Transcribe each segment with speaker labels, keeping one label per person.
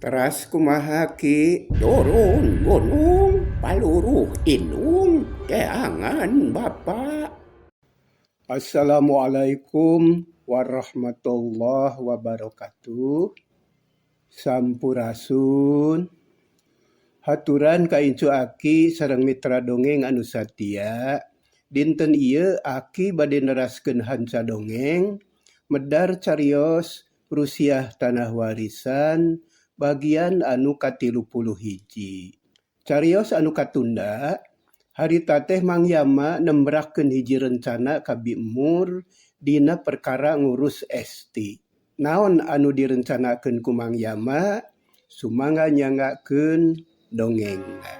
Speaker 1: Teras kumaha Ki? Turun gunung paluruh indung teangan bapa. Assalamualaikum warahmatullahi wabarakatuh. Sampurasun. Haturan ka incu aki sareng mitra dongeng anu satia. Dinten ieu aki bade neraskeun hanca dongeng medar carios Rusiah Tanah Warisan bagian anu ka-31. Carios anu katunda, harita teh Mang Yama nembrakeun hiji rencana ka Bi Emur dina perkara ngurus Esti. Naon anu direncanakeun ku Mang Yama? Sumangga nyanggakeun dongengna.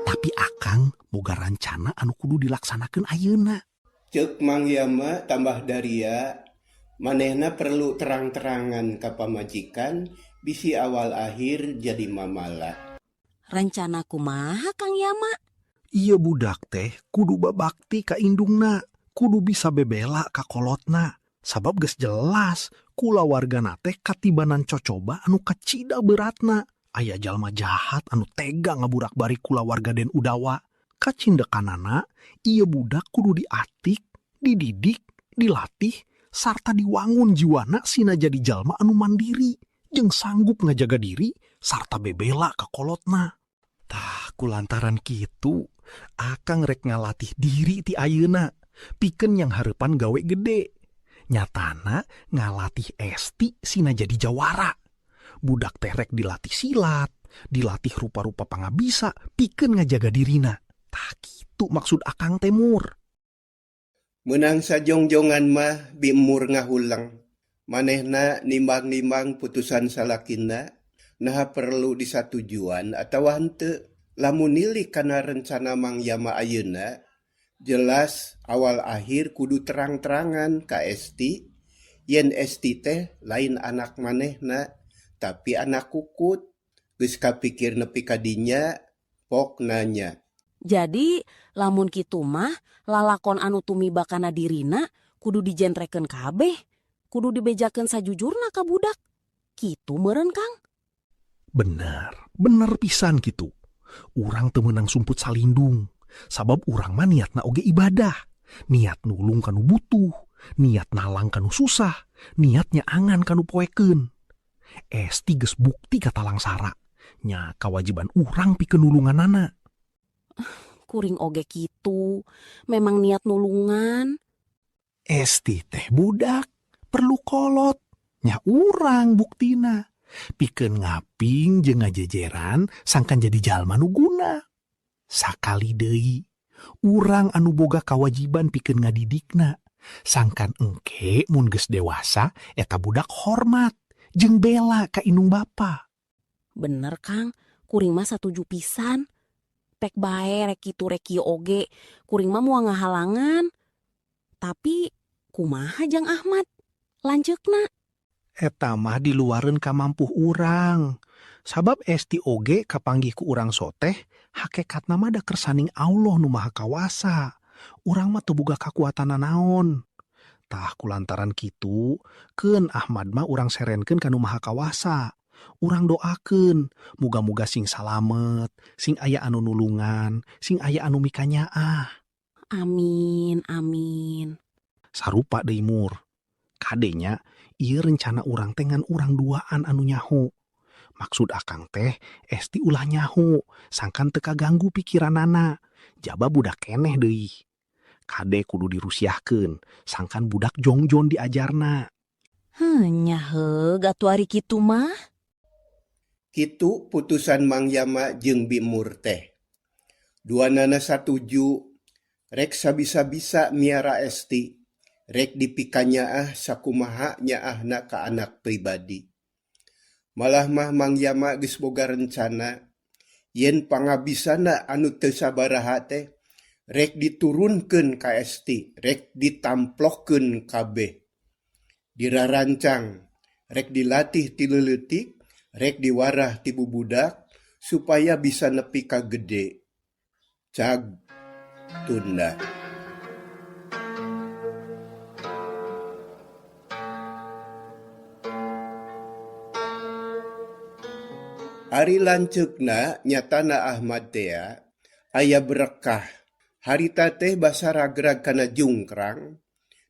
Speaker 2: Tapi Akang boga rancana anu kudu dilaksanakeun ayeuna.
Speaker 1: Ceuk Mang Yama tambah daria, manehna perlu terang-terangan ka pamajikan bisi awal akhir jadi mamala.
Speaker 3: Rencana kumaha Kang Yama?
Speaker 2: Ieu budak teh kudu babakti ka indungna, kudu bisa bebela ka kolotna. Sabab geus jelas kulawargana teh katibanan cocoba anu kacida beratna. Aya jalma jahat anu tega ngaburak-barik kulawarga Den Udawa. Kacindekanana, ieu budak kudu diatik, dididik, dilatih, sarta diwangun jiwana sina jadi jalma anu mandiri jeung sanggup ngajaga diri sarta bebela ka kolotna. Tah kulantaran kitu, Akang rek ngalatih diri ti ayeuna, pikeun nyanghareupan gawe gede. Nyatana ngalatih Esti sina jadi jawara. Budak teh rek dilatih silat, dilatih rupa-rupa pangabisa pikeun ngajaga dirina. Tah kitu maksud Akang teh Mur.
Speaker 1: Meunang sajongjongan mah Bi Emur ngahuleng. Manehna nimbang-nimbang putusan salakina, naha perlu disatujuan atawa henteu. Lamun nilik kana rencana Mang Yama ayeuna, jelas awal akhir kudu terang-terangan ka Esti yen Esti teh lain anak manehna, tapi anak kukut. Geus kapikir nepi ka dinya, pok nanya.
Speaker 3: Jadi lamun kitu mah lalakon anu tumiba kana dirina kudu dijentrekeun kabeh, kudu dibejakeun sajujurna ka budak. Kitu meureun Kang?
Speaker 2: Bener, bener pisan kitu. Urang teu meunang sumput salindung, sabab urang mah niatna oge ibadah, niat nulung ka nu butuh, niat nalang ka nu susah, niat nyaangan ka nu poekeun. Esti geus bukti katalangsara, nya kawajiban urang pikeun nulunganana.
Speaker 3: Kuring oge kitu, memang niat nulungan.
Speaker 2: Esti teh budak, perlu kolot, nya urang buktina. Pikeun ngaping jeung ngajejeran sangkan jadi jalma nu guna. Sakali deui, urang anu boga kawajiban pikeun ngadidikna. Sangkan engke mun geus dewasa eta budak hormat jeung bela ka indung bapa.
Speaker 3: Bener Kang, kuring mah satuju pisan. Pek bae rek kitu rek kieu oge, kuring mah moal ngahalangan. Tapi kumaha jang Ahmad? Lanceukna.
Speaker 2: Eta mah diluareun kamampuh urang. Sabab Esti oge kapanggih ku urang soteh, hakekatna mah da kersaning Allah nu Maha Kawasa. Urang mah teu boga kakuatan nanaon. Tah kulantaran kitu, keun Ahmad mah urang serenkeun ka nu Maha Kawasa. Urang doakeun, muga-muga sing salamet, sing aya anu nulungan, sing aya anu mikanyaah.
Speaker 3: Amin, amin.
Speaker 2: Sarupa deui Mur. Kadenya ieu rencana urang teh ngan urang duaan anu nyaho. Maksud Akang teh Esti ulah nyaho, sangkan teu kaganggu pikiranana. Jaba budak keneh deui. Kade kudu dirusiahkeun, sangkan budak jongjon diajarna.
Speaker 3: Heuh nya heug atuh ari kitu mah.
Speaker 1: Kitu putusan Mang Yama jeung Bi Mur teh. Duanana satuju, rek sabisa-bisa miara Esti, rek dipikanyaah sakumaha nyaahna ka anak pribadi. Malah mah Mang Yama geus boga rencana yen pangabisana anu teu sabaraha teh rek diturunkeun ka Esti, rek ditamplokeun kabeh. Dirarancang, rek dilatih ti leutik, rek diwarah ti bubudak supaya bisa nepi ka gede. Cag. Tunda. Ari lanceukna nyatana Ahmad tea aya berekah. Harita teh basa ragrag kana jungkrang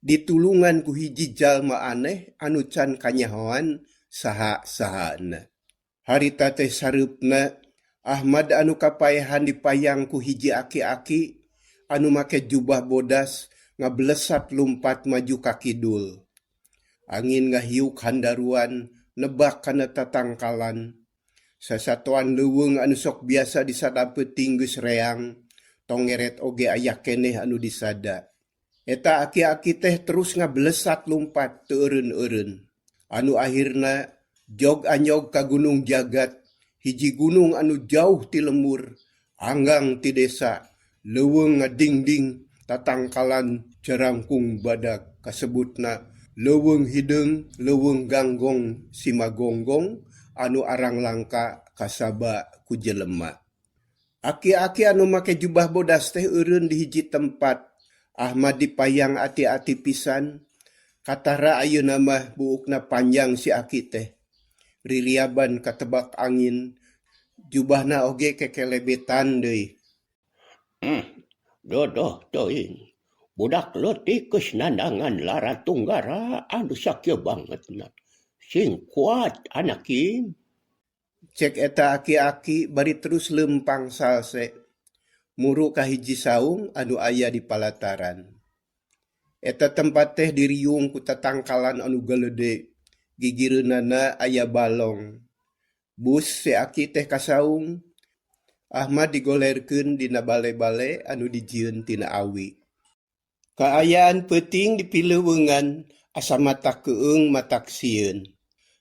Speaker 1: ditulungan ku hiji jalma aneh anu can kanyahoan saha-sahana. Harita teh sareupna Ahmad anu kapaehan dipayang ku hiji aki-aki anu make jubah bodas ngablesat lumpat maju ka kidul. Angin ngahiuk handaruan nebak kana tatangkalan. Sasatoan leuweung anu sok biasa disada peuting geus reang, tongeret oge aya keneh anu disada. Eta aki-aki teh terus ngablesat lumpat teu eureun-eureun. Anu ahirna jog anyog ka Gunung Jagat, hiji gunung anu jauh ti lembur, anggang ti desa, leuweung ngadingding tatangkalan jarangkung badag kasebutna leuweung hideung, leuweung ganggong simagonggong anu arang langka kasaba ku jelema. Aki-aki anu make jubah bodas teh eureun di hiji tempat. Ahmad dipayang ati-ati pisan. Katara ayeuna mah buukna panjang si aki teh. Ririaban katebak angin, jubahna oge kekelebetan deui.
Speaker 4: Dodoh teuing. Budak leutik geus nandangan lara tunggara anu sakieu bangetna. Sing kuat anaking.
Speaker 1: Cek eta aki-aki bari terus leumpang salse. Muru ka hiji saung anu aya di palataran. Eta tempat teh diriung ku tatangkalan anu galede. Gigireunana aya balong. Bus si aki teh ka saung. Ahmad digolerkeun dina bale-bale anu dijieun tina awi. Kaayaan peuting di pileuweungan asa matak keueung matak sieun.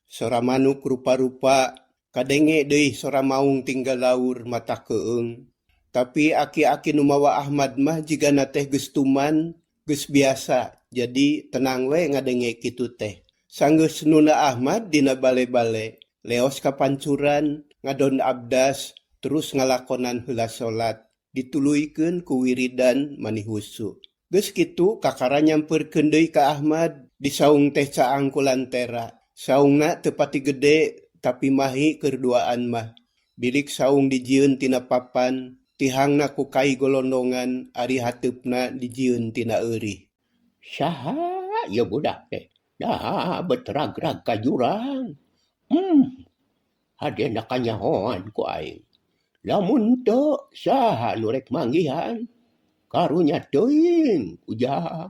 Speaker 1: Sora manuk rupa-rupa kadenge deui sora maung tinggal laur matak keueung. Tapi aki-aki nu mawa Ahmad mah jigana teh geus tuman, geus biasa, jadi tenang we ngadenge kitu teh. Sanggeus nuna Ahmad dina bale-bale, leos ka pancuran, ngadon abdas, terus ngalakonan heula salat, dituluykeun ku wiridan mani husu. Geus kitu kakara nyamperkeun deui ka Ahmad, di saung teh caang ku lantera. Saungna teu pati gede tapi mahi keur duaan mah. Bilik saung dijieun tina papan, tihangna ku kai golondongan, ari hateupna dijieun tina eurih.
Speaker 4: Saha ieu budak teh? Naha bet ragrag ka jurang. Hadena kanyahoan ku aing. Lamun teu saha nu rek manggihan? Karunya teuing ujang.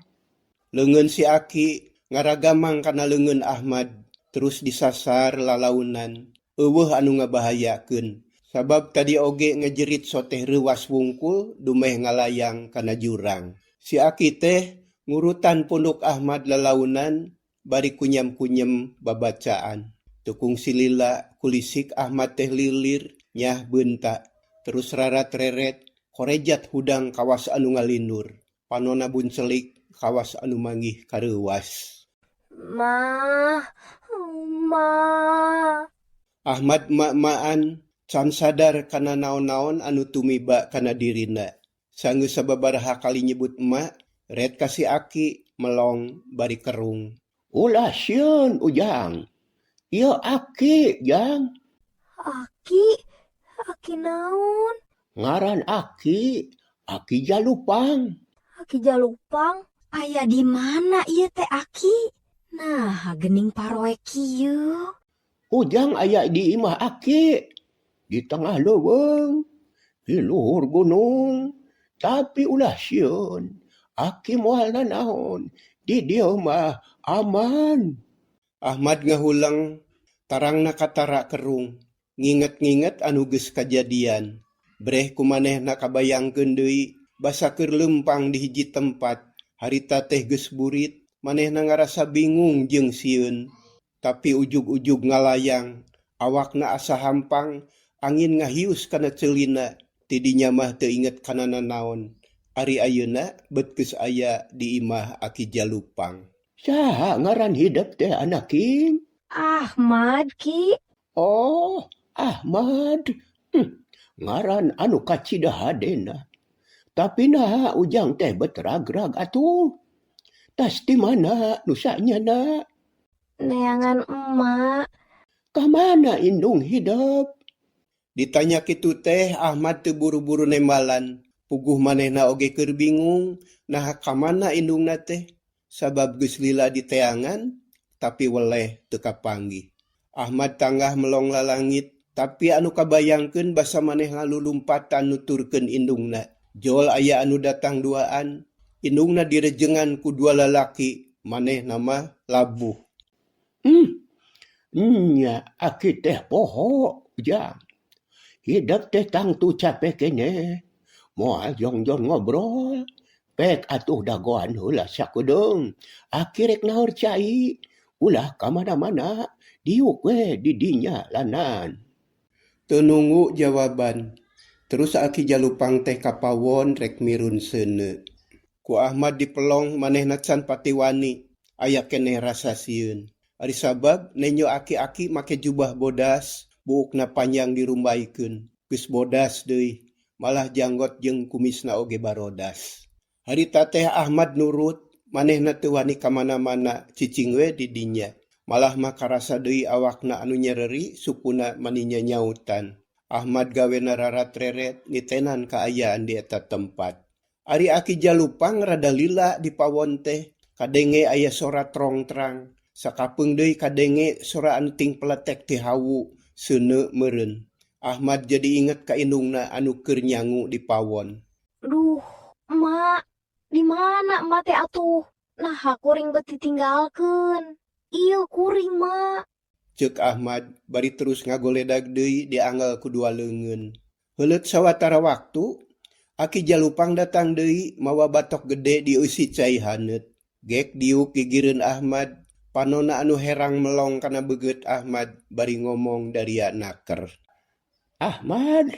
Speaker 1: Leungeun si aki ngaragamang kana leungeun Ahmad, terus disasar lalaunan. Eueuh anu ngabahayakeun. Sabab tadi oge ngejerit soteh reuwas wungkul dumeh ngalayang kana jurang. Si aki teh ngurutan punduk Ahmad lalaunan bari kunyam-kunyem babacaan. Teu kungsi lila kulisik Ahmad teh lilir nyah beunta. Terus rarat-reret korejat hudang kawas anu ngalindur. Panona buncelik kawas anu manggih kareuwas.
Speaker 5: Ma, ma.
Speaker 1: Ahmad mak-makan can sadar kana naon-naon anu tumiba kana dirina. Sanggeus sababaraha kali nyebut emak, ret ka si aki melong bari kerung.
Speaker 4: Ulah sieun ujang. Ieu aki, jang.
Speaker 5: Aki? Aki naon?
Speaker 4: Ngaran aki, Aki Jalupang.
Speaker 5: Aki Jalupang?
Speaker 6: Aya di mana ieu teh aki? Nah, gening paroe kieu.
Speaker 4: Ujang aya di imah aki. Di tengah leuweung, di luhur gunung. Tapi ulah sieun, aki moal nanaon. Di dieu mah aman.
Speaker 1: Ahmad ngahuleng, tarangna katara kerung. Nginget-nginget anu geus kajadian. Breh ku manehna kabayangkeun deui, basa keur leumpang di hiji tempat. Harita teh geus burit, manehna ngarasa bingung jeung sieun. Tapi ujug-ujug ngalayang, awakna asa hampang, angin ngahius kana ceulina. Ti dinya mah teu inget kana nanaon. Ari ayeuna bet geus aya di imah Aki Jalupang.
Speaker 4: Saha ngaran hidep teh anaking?
Speaker 6: Ahmad, Ki.
Speaker 4: Oh, Ahmad. Ngaran anu kacida hadena. Tapi naha Ujang teh bet ragrag atuh? Tas ti mana nu sanyana?
Speaker 5: Neangan emak.
Speaker 4: Ka mana indung hidep?
Speaker 1: Ditanya kitu teh Ahmad teu buru-buru nembalan. Puguh manehna oge keur bingung naha ka mana indungna teh sabab geus lila diteangan tapi weleh teu kapanggih. Ahmad tanggah melong lalangit tapi anu kabayangkeun basa manehna lulumpatan nuturkeun indungna. Jol aya anu datang duaan, indungna direjengan ku dua lalaki, manehna mah labuh.
Speaker 4: Nya aki teh poho, Ujang. Hidep teh tangtu capek keneh. Moal jongjon ngobrol. Pek atuh dagoan heula sakedeung. Aki rek naheur cai. Ulah ka mana-mana. Diuk we di dinya lanan.
Speaker 1: Teu nunggu jawaban. Terus Aki Jalupang teh ka pawon rek mirun seuneu. Ku Ahmad dipelong manehna can pati wani. Aya keneh rasa sieun. Ari sabab nenjo aki-aki make jubah bodas, buukna panjang dirumbaikeun. Geus bodas deui, malah janggot jeung kumisna oge barodas. Harita teh Ahmad nurut, manehna teu wani ka mana-mana, cicing we di dinya. Malah mah karasa deui awakna anu nyereri, sukuna mani nyanyautan. Ahmad gawena rarat-reret nitenan kaayaan di eta tempat. Ari Aki Jalupang rada lila di pawon teh, kadenge aya sora trong-trang. Sakapeung deui kadenge sora anu ting peletek ti hawu, seuneu meureun. Ahmad jadi inget ka indungna anu keur nyangu di pawon.
Speaker 5: Duh, emak. Di mana emak teh atuh? Naha kuring bet ditinggalkeun. Ieu kuring, mak.
Speaker 1: Ceuk Ahmad bari terus ngagoledag deui diangel ku dua leungeun. Heuleut sawatara waktu, Aki Jalupang datang deui mawa batok gede dieusi cai haneut. Gek diuk gigireun Ahmad, panona anu herang melong kana beungeut Ahmad bari ngomong daria naker.
Speaker 4: Ahmad,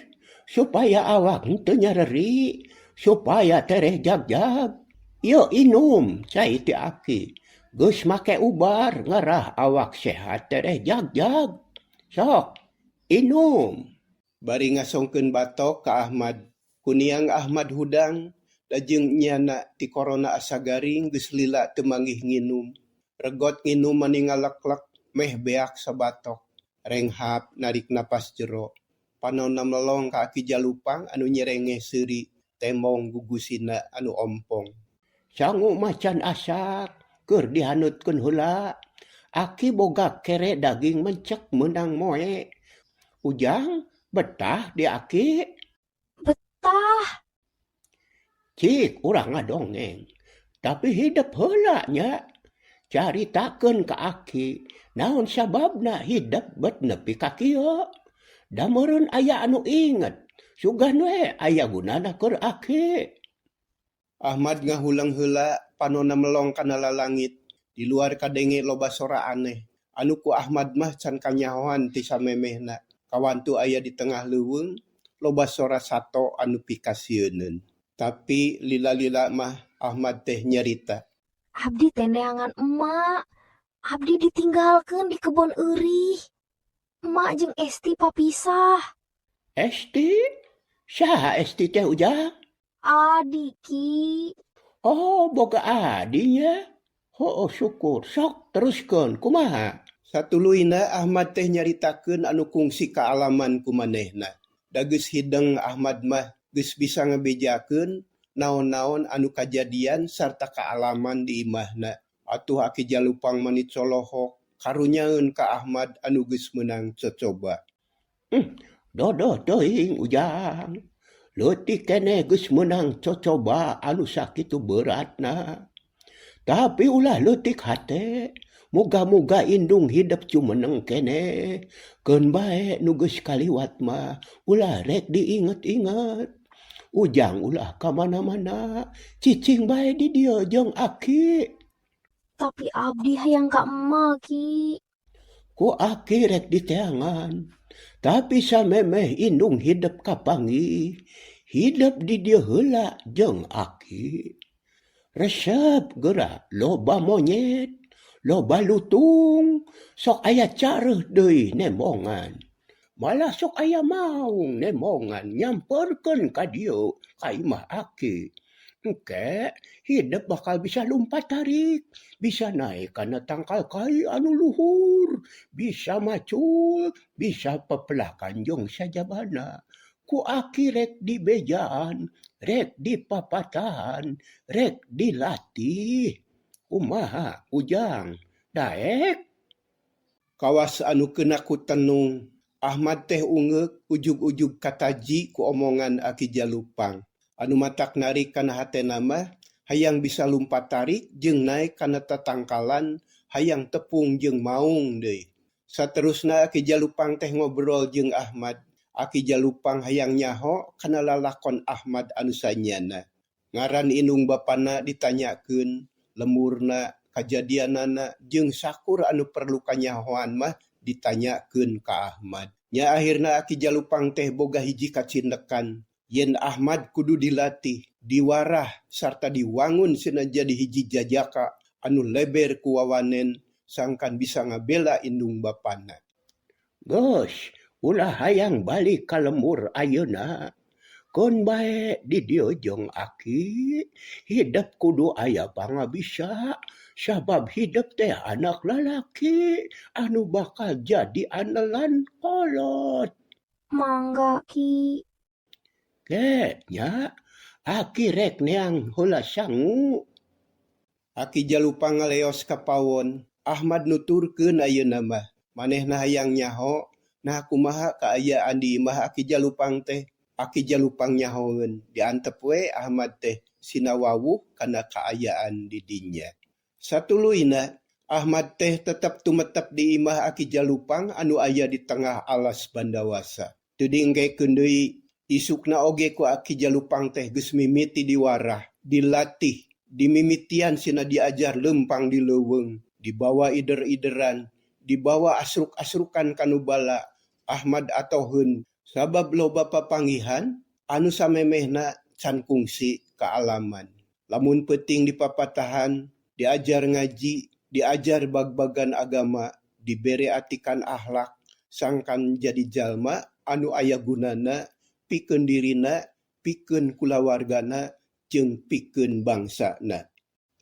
Speaker 4: supaya awak henteu nyereri, supaya tereh jagjag. Ieu inum cai ti aki. Geus make ubar ngarah awak sehat tereh jagjag. Sok, inum.
Speaker 1: Bari ngasongkeun batok ka Ahmad. Kuniang Ahmad hudang, da jeung nyana ti korona asa garing geus lila teu manggih nginum. Regot nginum mani ngaleklek meh beak sabatok. Renghap narik napas jero. Panonna melong ka Aki Jalupang anu nyerengeh seuri tembong gugusina anu ompong.
Speaker 4: Sangu macan asak keur dihaneutkeun heula. Aki boga kere daging mencek meunang moe. Ujang betah di aki?
Speaker 5: Betah.
Speaker 4: Cik urang ngadongeng. Tapi hidep heula nya. Caritakeun ka aki naon sababna hidep bet nepi ka kieu. Da meureun aya anu inget. Sugan we aya gunana keur aki.
Speaker 1: Ahmad ngahuleng heula panonna melong kana lalangit. Di luar kadenge loba sora aneh. Anu ku Ahmad mah can kanyahoan ti samemehna. Kawantu aya di tengah leuweung, loba sora sato anu pikasieuneun. Tapi lila-lila mah Ahmad teh nyarita.
Speaker 5: Abdi teh neangan emak. Abdi ditinggalkeun di kebon eurih. Emak jeung Esti papisah.
Speaker 4: Esti? Saha Esti teh Ujang?
Speaker 5: Adi, Ki.
Speaker 4: Oh, boga adinya. Oh, syukur. Sok teruskeun kumaha?
Speaker 1: Satuluyna Ahmad teh nyaritakeun anu kungsi kaalaman ku manehna. Da geus hideng Ahmad mah geus bisa ngabejakeun naon-naon anu kajadian sarta kaalaman di imahna. Atuh Aki Jalupang mani colohok karunyaeun ka Ahmad anu geus meunang cocoba.
Speaker 4: Dodoh teuing Ujang. Leutik keneh geus meunang cocoba anu sakitu beratna. Tapi ulah leutik hate. Muga-muga indung hidep jumeneng keneh. Keun bae nu geus kaliwat mah ulah rek diinget-inget. Ujang ulah ka mana-mana, cicing bae di dieu jeung aki.
Speaker 5: Tapi abdi hayang ka emak, Ki.
Speaker 4: Ku aki rek diteangan. Tapi samemeh indung hidep kapanggih, hidep di dieu heula jeung aki. Resep geura loba monyet, loba lutung, sok aya careuh deui nembongan. Malah sok aya maung nemongan nyamperkeun ka dieu ka imah aki. Engke hidep bakal bisa lumpat tarik, bisa naek kana tangkal kai anu luhur, bisa macul, bisa pepelakan jeung sajabana. Ku aki rek dibejaan, rek dipapatahan, rek dilatih. Kumaha Ujang, daek?
Speaker 1: Kawas anu keuna ku tenung, Ahmad teh ungeuk ujug-ujug kataji ku omongan Aki Jalupang. Anu matak narik kana hatena mah hayang bisa lumpat tarik jeung naek kana tatangkalan hayang tepung jeung maung deui. Saterusna Aki Jalupang teh ngobrol jeung Ahmad. Aki Jalupang hayang nyaho kana lalakon Ahmad anu sanyana. Ngaran indung bapana ditanyakeun, lemburna, kajadianana jeung sakur anu perlu kanyahoan mah ditanyakeun ka Ahmad. Nya akhirna Aki Jalupang teh boga hiji kacindekan. Yen Ahmad kudu dilatih, diwarah sarta diwangun sina jadi hiji jajaka anu leber ku wawanen sangkan bisa ngabela indung bapana.
Speaker 4: Geus, ulah hayang balik ka lembur ayeuna. Keun bae di dieu jeung aki, hidep kudu aya pangabisa, sabab hidep teh anak lalaki anu bakal jadi andalan kolot.
Speaker 5: Mangga Ki.
Speaker 4: Ke nya, aki rek neang heula sangu.
Speaker 1: Aki Jalupang ngaleos ka pawon, Ahmad nuturkeun ayeuna mah. Manehna hayang nyaho, nah kumaha kaayaan di imah Aki Jalupang teh. Aki Jalupang nyahoeun, diantep we Ahmad teh sina wawuh kana kaayaan di dinya. Satuluyna, Ahmad teh tetep tumetep di imah Aki Jalupang anu aya di tengah alas Bandawasa. Teu dienggekeun deui, isukna oge ku Aki Jalupang teh geus mimiti diwarah, dilatih, dimimitian sina diajar leumpang di leuweung, dibawa ider-ideran, dibawa asruk-asrukan kanu bala. Ahmad atoheun sabab loba papanggihan anu samemehna can kungsi kaalaman. Lamun peuting dipapatahan, diajar ngaji, diajar bag-bagan agama, dibere atikan akhlak, sangkan jadi jalma anu aya gunana, pikeun dirina, pikeun kulawargana, jeung pikeun bangsana.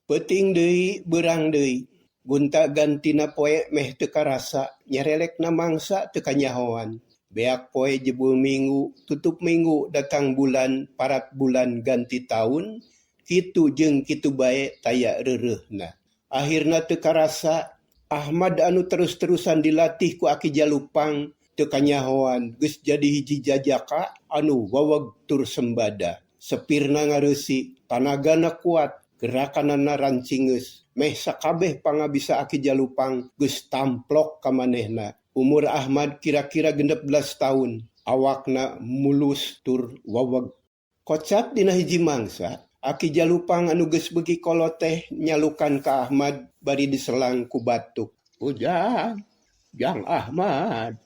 Speaker 1: Peuting deui, beurang deui, gonta-gantina poe meh teu karasa, nyerelekna mangsa teu kanyahoan. Beak poe jebul minggu, tutup minggu datang bulan, parat bulan ganti taun, kitu jeung kitu bae taya reureuhna. Akhirna teu karasa, Ahmad anu terus-terusan dilatih ku Aki Jalupang teu kanyahoan geus jadi hiji jajaka anu waweg tur sembada. Sepirna ngareusi, tanagana kuat, gerakanana rancingeus. Meh sakabeh pangabisa Aki Jalupang geus tamplok ka manehna. Umur Ahmad kira-kira 16 tahun, awakna mulus tur waweg. Kocap dina hiji mangsa, Aki Jalupang anu geus beuki kolot teh nyalukan ka Ahmad bari diselang ku batuk.
Speaker 4: Ujang, Jang Ahmad,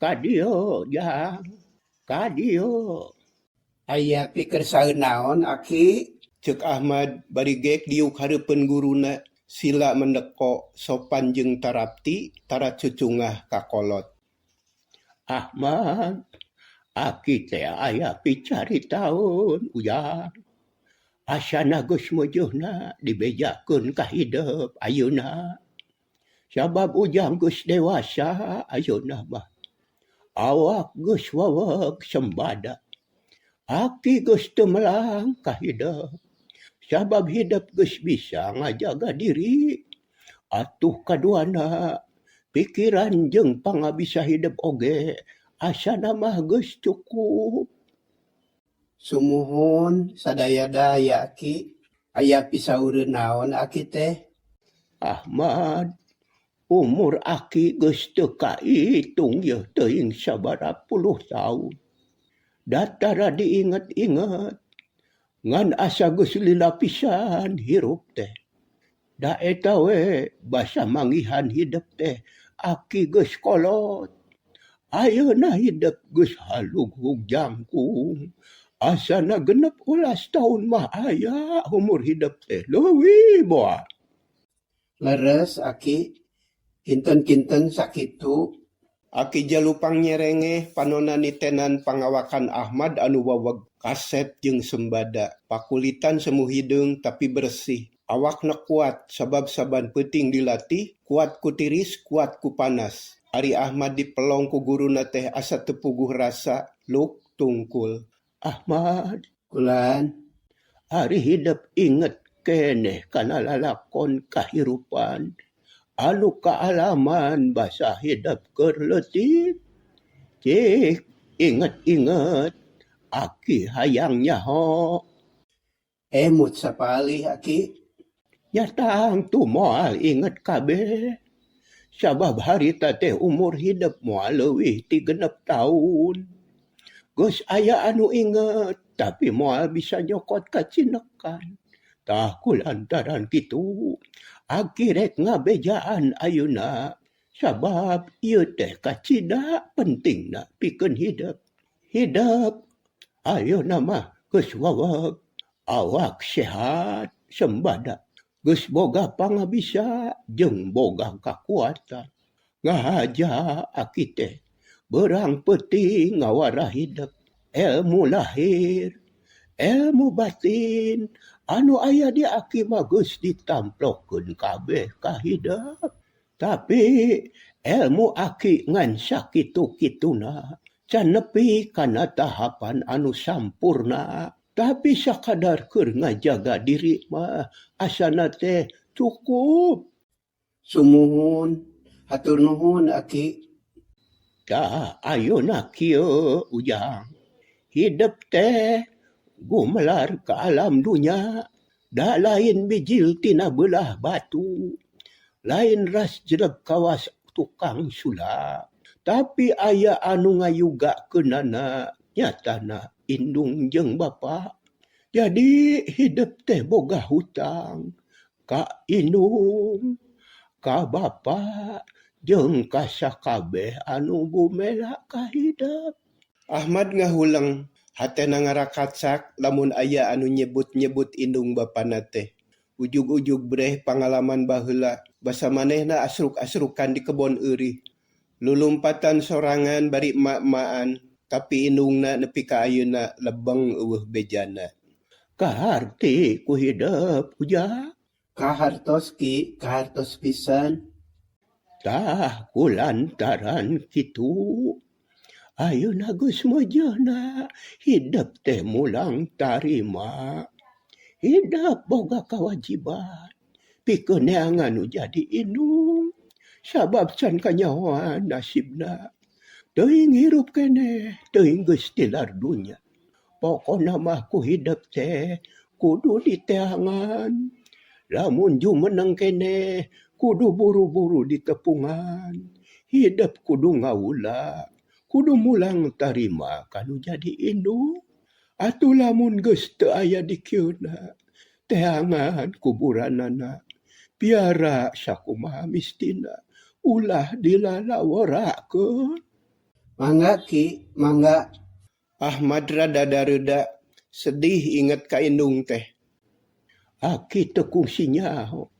Speaker 4: ka dieu Jang, ka dieu.
Speaker 1: Aya pikersaeun naon Aki? Ceuk Ahmad bari geek diuk hareupeun guruna. Sila mendeko sopan jeung tarapti tara cucungah ka kolot.
Speaker 4: Ahmad, aki teh aya picaritaeun Ujang. Asana geus meujeuna dibejakeun ka hidep ayeuna. Sabab Ujang geus dewasa ayeuna mah. Awak geus waweg sembada. Aki geus teu melang ka hidep. Sabab hidep geus bisa ngajaga diri. Atuh kaduana pikiran jeung pangabisa hidep oge asana mah geus cukup.
Speaker 1: Sumuhun sadaya-daya Ki, aya pisaureun naon Aki teh?
Speaker 4: Ahmad, umur aki geus teu kaitung yeuh teuing sabaraha puluh taun. Datara diinget-inget ngan asa geus lila pisan hirup teh. Da eta we basa manggihan hidep teh aki geus kolot. Ayeuna hidep geus halughug jangkung. Asana 16 taun mah aya umur hidep teh leuwih boa.
Speaker 1: Leres Aki, kinten-kinten sakitu. Aki Jalupang nyerengeh panonna nitenan pangawakan Ahmad anu waweg, kasep jeung sembada. Pakulitan semu hideung tapi bersih. Awakna kuat sabab saban peuting dilatih, kuat ku tiris kuat ku panas. Ari Ahmad dipelong ku guruna teh asa teu puguh rasa, luk tungkul.
Speaker 4: Ahmad,
Speaker 1: Kulan.
Speaker 4: Ari hidep inget keneh kana lalakon kahirupan anu kaalaman basa hidep keur leutik. Cik inget-inget aki hayang nyaho.
Speaker 1: Emut sapalih, Aki.
Speaker 4: Nya tangtu moal inget kabeh. Sabab harita teh umur hidep moal leuwih ti 60 taun. Geus aya anu inget tapi moal bisa nyokot kacinekan. Tah kulantaran kitu aki rek ngabejaan ayeuna sabab ieu teh kacida pentingna pikeun hidep. Hidep ayeuna mah geus waweg, awak sehat sembada, geus boga pangabisa jeung boga kakuatan. Ngahaja aki teh beurang peuting ngawara hidep, elmu lahir, elmu batin anu aya di aki mah geus ditamplokeun kabeh ka hidep. Tapi elmu aki ngan sakitu-kituna, can nepi kana tahapan anu sampurna. Tapi sakadar keur ngajaga diri mah asana teh cukup.
Speaker 1: Sumuhun, hatur nuhun, Aki.
Speaker 4: Tah ayeuna kieu Ujang, hidep teh gumelar ka alam dunya, da lain bijil tina beulah batu, lain ras jeleg kawas tukang sulap. Tapi aya anu ngayugakeunana nyatana indung jeung bapa. Jadi hidep teh boga hutang ka indung, ka bapa, jeung ka sakabeh anu gumela ka hidep.
Speaker 1: Ahmad ngahuleng, hatena ngarakacak lamun aya anu nyebut-nyebut indung bapana teh. Ujug-ujug breh pangalaman baheula, basa manehna asruk-asrukan di kebon eurih. Lulumpatan sorangan bari emak-emakan, tapi indungna nepi ka ayeuna lebeng euweuh bejana.
Speaker 4: Kaharti ku hidep, Ujang.
Speaker 1: Kahartos, Ki, kahartos pisan.
Speaker 4: Tah kulantaran kitu ayeuna geus meujeuhna hidep teh mulang tarima. Hidep boga kawajiban pikeun neangan nu jadi indung, sabab can kanyahoan nasibna. Teuing hirup keneh, teuing geus tilar dunya. Pokona mah ku hidep teh kudu diteangan. Lamun jumeneng keneh kudu buru-buru ditepungan. Hidep kudu ngawula, kudu mulang tarima kanu jadi indung. Atuh lamun geus teu aya di kieuna, teangan kuburanana. Piara sakumaha mistina, ulah dilalaworakeun.
Speaker 1: Mangga, Ki, mangga. Ahmad rada dareuda, sedih inget ka indung teh.
Speaker 4: Aki teu kungsi nyaho.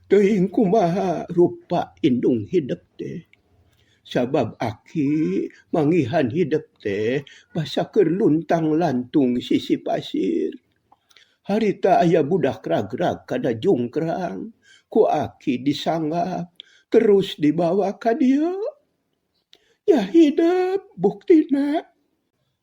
Speaker 4: Teuing kumaha rupa indung hidep teh. Sabab aki manggihan hidep teh basa keur luntang-lantung sisi pasir. Harita aya budak ragrag kana jungkrang, ku aki disanggap terus dibawa ka dieu. Ya hidep buktina.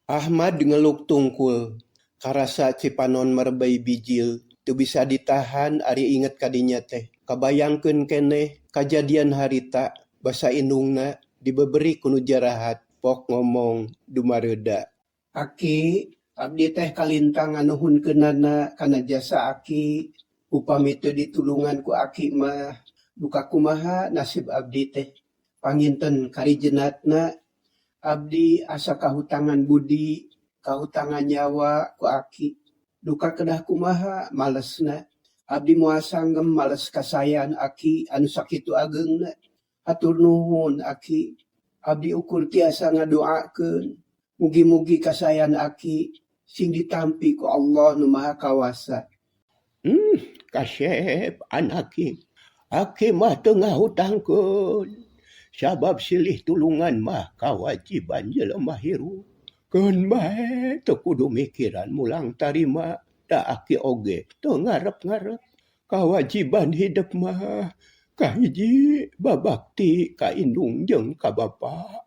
Speaker 1: Ahmad ngeluk tungkul, karasa cipanon merebey bijil, teu bisa ditahan ari inget ka dinya teh. Kabayangkeun keneh kajadian harita basa indungna dibeberi ku nu jarahat, pok ngomong dumareuda. Aki, abdi teh kalintang nganuhunkeunana kana jasa aki. Upami teu ditulungan ku aki mah, duka kumaha nasib abdi teh. Panginten karijenatna abdi asa kahutangan budi, kahutangan nyawa ku aki. Duka kedah kumaha malesna. Abdi moal sanggem males kasayan aki anu sakitu ageungna. Hatur nuhun, Aki. Abdi ukur tiasa ngadoakeun. Mugi-mugi kasayan aki sing ditampi ku Allah nu Maha Kawasa.
Speaker 4: Kasep anaki. Aki mah teu ngahutangkeun. Sabab silih tulungan mah kawajiban jelema hirup. Keun bae teu kudu mikiran mulang tarima da aki oge teu ngarep-ngarep. Kawajiban hidep mah kahiji babakti ka indung jeung ka bapa.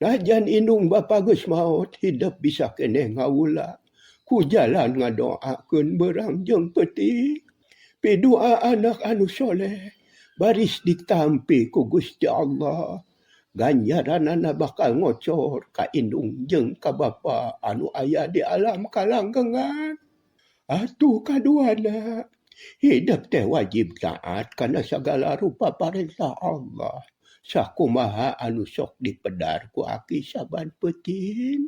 Speaker 4: Najan indung bapa geus maot hidep bisa keneh ngawula ku jalan ngadoakeun beurang jeung peuting. Pidua anak anu soleh baris ditampi ku Gusti Allah. Ganjaranana bakal ngocor ka indung jeung ka bapa anu aya di alam kalanggengan. Atuh kaduana hidep teh wajib taat kana sagala rupa parentah Allah. Sakumaha anu sok dipedar ku aki saban peuting.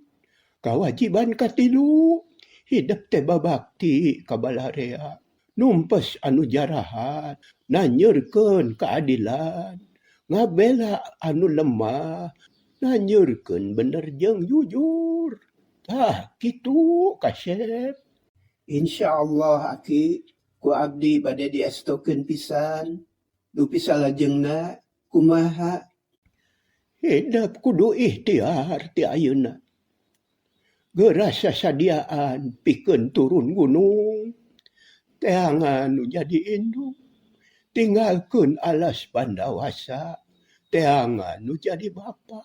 Speaker 4: Kawajiban katilu hidep teh babakti ka balarea. Numpes anu jarahat, nanyeurkeun keadilan, ngabela anu lemah, nanyeurkeun bener jeung jujur. Tah kitu kasep.
Speaker 1: Insyaallah aki ku abdi bade diestokeun pisan. Dupi salajengna kumaha?
Speaker 4: Hidep kudu ikhtiar ti ayeuna. Geura sasadiaan pikeun turun gunung. Teangan nu jadi indung. Tinggalkeun alas bandawasa. Teangan nu jadi bapa.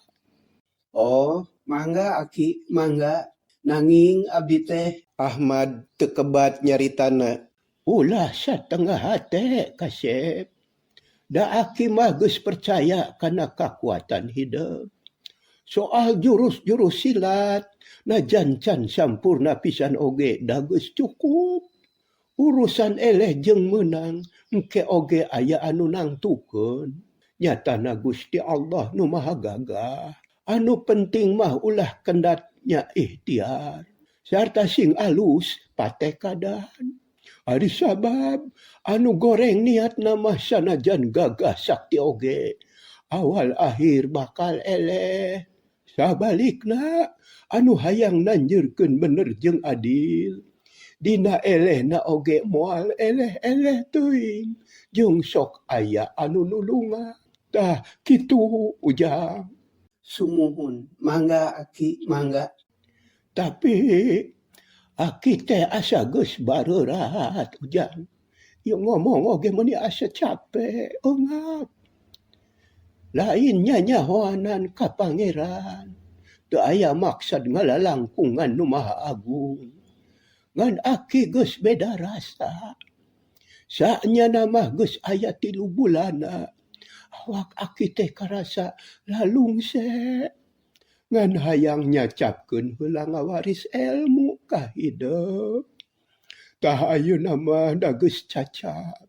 Speaker 1: Oh, mangga aki, mangga. Nanging abdi teh Ahmad teu kebat nyaritana.
Speaker 4: Ulah satengah hate kasep. Da aki mah geus percaya kana kakuatan hidep. Soal jurus-jurus silat, najan can sampurna pisan oge da geus cukup. Urusan eleh jeung meunang engke oge aya anu nangtukeun. Nyatana Gusti Allah nu Maha Gagah. Anu penting mah ulah kendatnya ikhtiar sarta sing alus patekadan. Ari sabab anu goreng niatna mah sanajan gagah sakti oge awal akhir bakal eleh. Sabalikna anu hayang nanjeurkeun bener jeung adil dina elehna oge moal eleh-eleh teuing jeung sok aya anu nulungan. Tah kitu Ujang.
Speaker 1: Sumuhun, mangga aki, mangga.
Speaker 4: Tapi aki teh asa geus bareurat Ujang. Ieu ngomong oge meuni asa capek eungap. Lain nyanyahoanan ka pangeran. Teu aya maksad ngalalangkungan nu Maha Agung. Ngan aki geus beda rasa. Saenyana mah geus aya 3 bulanna. Awak aki teh karasa lalungse. Ngan hayang nyacapkeun heula ngawaris ilmu ka hidep. Tah ayeuna mah da geus cacap.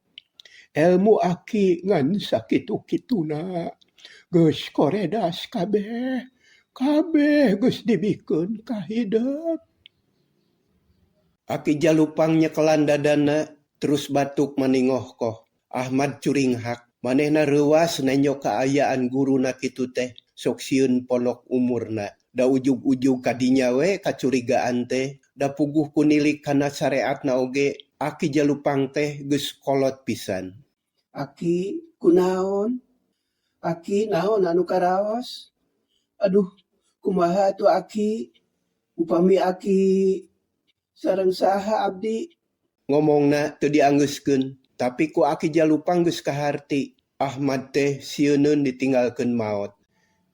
Speaker 4: Ilmu aki ngan sakitu-kituna. Geus koredas kabeh. Kabeh geus dibikeun ka hidep.
Speaker 1: Aki Jalupang nyekelan dadana terus batuk maningohkoh. Ahmad curinghak. Manehna reuwas nenjo kaayaan guruna kitu teh sok sieun ponok umurna. Da ujug-ujug kadinya we kacurigaan teh. Da puguh kunilik kana sareatna oge. Aki Jalupang teh geus kolot pisan. Aki kunaon? Aki naon anu karaos? Aduh, kumaha atuh aki? Upami aki sareng saha abdi? Ngomongna teu dianggeuskeun, tapi ku Aki Jalupang geus kaharti. Ahmad teh sieuneun ditinggalkeun maot.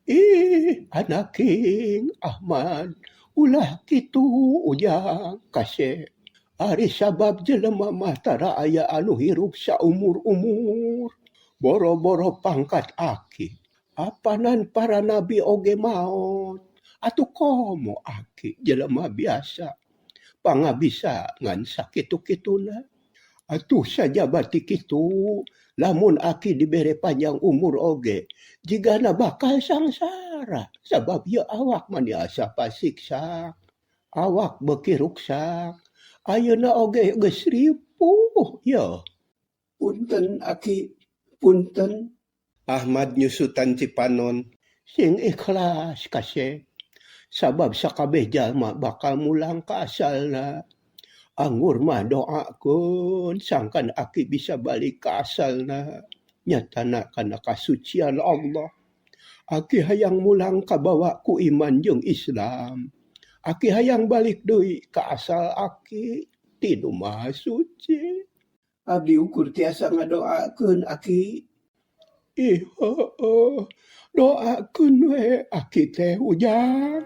Speaker 4: Ih, anaking Ahmad, ulah kitu Ujang kasep. Ari sabab jelema mah tara aya anu hirup saumur-umur. Boro-boro pangkat aki. Apanan para nabi oge maot. Atuh komo aki jelema biasa. Pangabisa ngan sakitu-kituna. Atuh sajabati kitu, lamun aki dibere panjang umur oge, jigana bakal sangsara. Sabab ieu awak mah asa pasiksa, awak beuki ruksak. Ayeuna oge geus ripuh yeuh.
Speaker 1: Punten aki, punten. Ahmad nyusutan cipanon.
Speaker 4: Sing ikhlas kasep. Sabab sakabeh jalma bakal mulang ka asalna. Anggur mah doakeun sangkan aki bisa balik ka asalna. Nyatana kana kasucian Allah. Aki hayang mulang kabawa ku iman jeung Islam. Aki hayang balik deui ka asal aki ti nu Maha Suci.
Speaker 1: Abdi ukur tiasa ngadoakeun aki.
Speaker 4: Ih heueuh, doakeun we aki teh Ujang.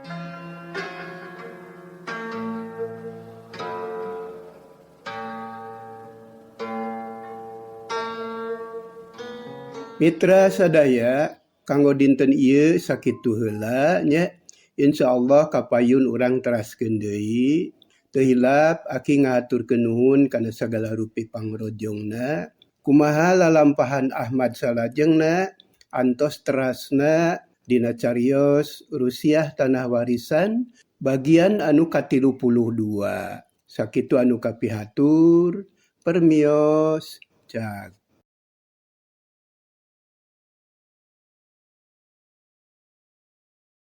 Speaker 1: Mitra sadaya kanggo dinten ieu sakitu heula nya. Insyaallah kapayun urang teraskeun deui. Teu hilap aki ngahaturkeun nuhun kana sagala rupi pangrojongna. Kumaha lalampahan Ahmad salajengna antos terasna dina carios Rusiah Tanah Warisan bagian anu ka-32. Sakitu anu kapihatur, permios, cag.